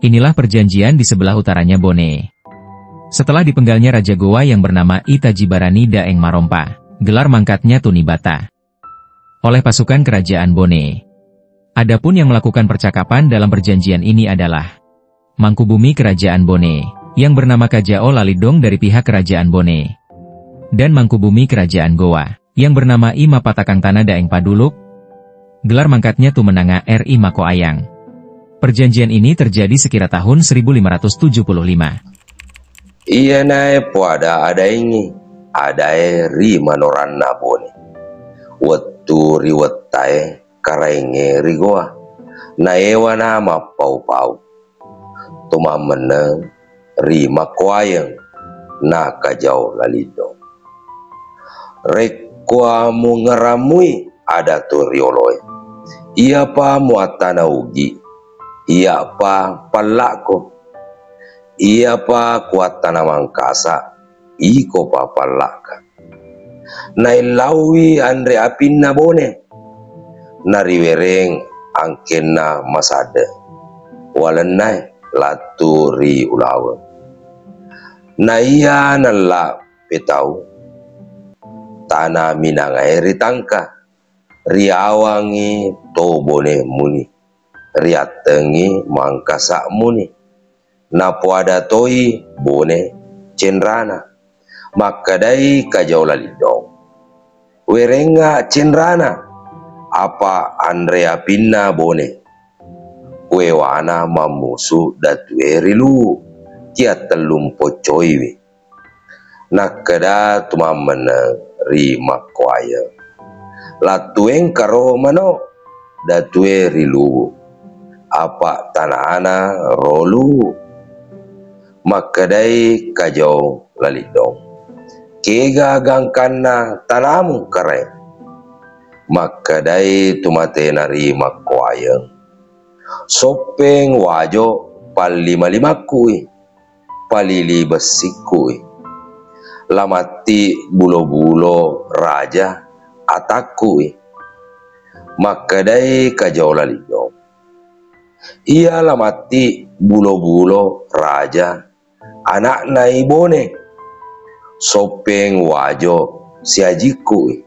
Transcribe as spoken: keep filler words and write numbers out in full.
Inilah perjanjian di sebelah utaranya Bone. Setelah dipenggalnya Raja Gowa yang bernama I Taji Barani Daeng Marompa, gelar mangkatnya Tuni Bata, oleh pasukan kerajaan Bone. Adapun yang melakukan percakapan dalam perjanjian ini adalah Mangkubumi Kerajaan Bone, yang bernama Kajao Laliddong dari pihak Kerajaan Bone, dan Mangkubumi Kerajaan Gowa, yang bernama I Mapatakang Tana Daeng Paduluk, gelar mangkatnya Tumenanga R I Mako Ayang. Perjanjian ini terjadi sekira tahun seribu lima ratus tujuh puluh lima. Iyanae poada adaengngi, adae ri manoranna Bone. Wettu ri wettae Karaengnge ri Gowa, naewana mappau-pau. Tumammeneng ri Makkoayeng na Kajao Laliddong. Rekkoa mungerammui ada tu rioloe, iyapa muattana Ugi, iyapa pallakko. Iyapa kuattana Mangkasa, ikopa pallakka. Naellauwi anre apinna Bone, nariwereng angkenna masadde walennae lattu ri ulaweng. Naiya nella petau tana Minangae ritangka, riawangngi to Bone muni, riattengngi Mangkasa muni. Napoada toi Bone cenrana. Makkedai Kajao Laliddong, werengnga cenrana, apa anre apinna Bone. Kuewana mammusu datue ri Luwu, tiattellung poccoiwi. Nakkeda Tumammeneng ri Makkoayeng, lattuengkaro mano datue ri Luwu, apa tanana ro Luwu. Makkedai Kajao Laliddong, kega gangkanna tanamu Karaeng? Makkedai Tumatena ri Makkoayeng, soppeng wajo pallima-limakkui, palili bessikkui, lamatti bulo-bulo raja atakkui. Makkedai Kajao Laliddong, iya lamatti bulo-bulo raja ana'na i Bone, soppeng wajo siajikkui,